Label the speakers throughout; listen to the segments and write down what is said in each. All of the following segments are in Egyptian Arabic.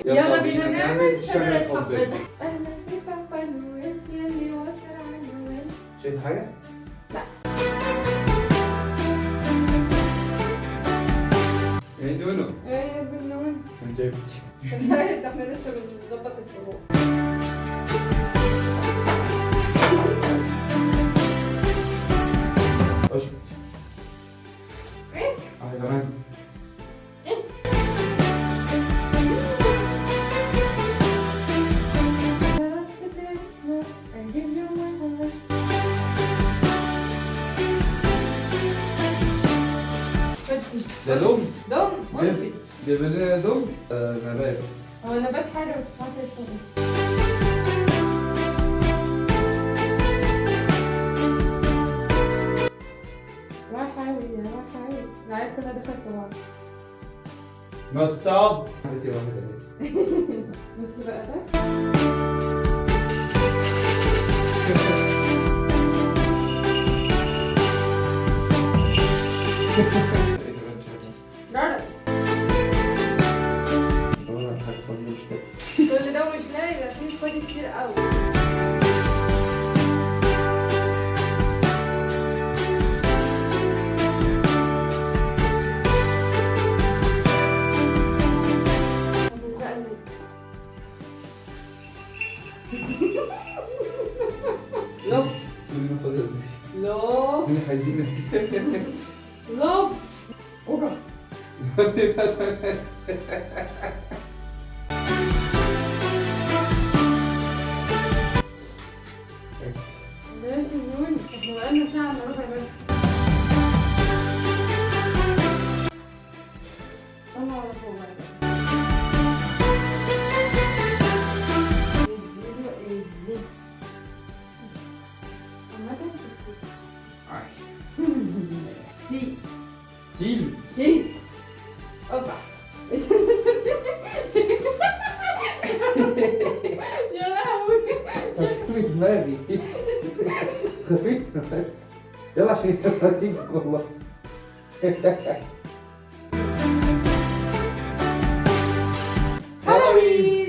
Speaker 1: يلا بينا نعمل شجرة حبنا. اهلا في بابا نويل يلي وصل عنوان.
Speaker 2: شايف حاجة؟
Speaker 1: لا.
Speaker 2: ايه نونو؟
Speaker 1: ايه يا بنون؟
Speaker 2: انت جبتي.
Speaker 1: لا احنا لسه بنظبط الفروع. ايه؟
Speaker 2: اه تمام. ده دم.
Speaker 1: دم قلبي.
Speaker 2: جايب لنا دم. نبات.
Speaker 1: هو نبات حاجة بس مش عارفة اسمه ايه. رايحة أوي رايحة أوي. العيال كلها دخلت في بعض.
Speaker 2: نصاب.
Speaker 1: بص بقى ده. كل ده مش لاقي، ده في فاضي كتير قوي. لف لف
Speaker 2: عايزين
Speaker 1: لف. اوبا. ماشي نون، احنا بقالنا ساعة الا ربع بس. طلع على فوق بقى. اديله اديله. عامة سي
Speaker 2: سيل
Speaker 1: شيل. اوبا. يا لهوي.
Speaker 2: طب دماغي خفيف. يلا عشان هسيبك والله.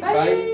Speaker 1: باي.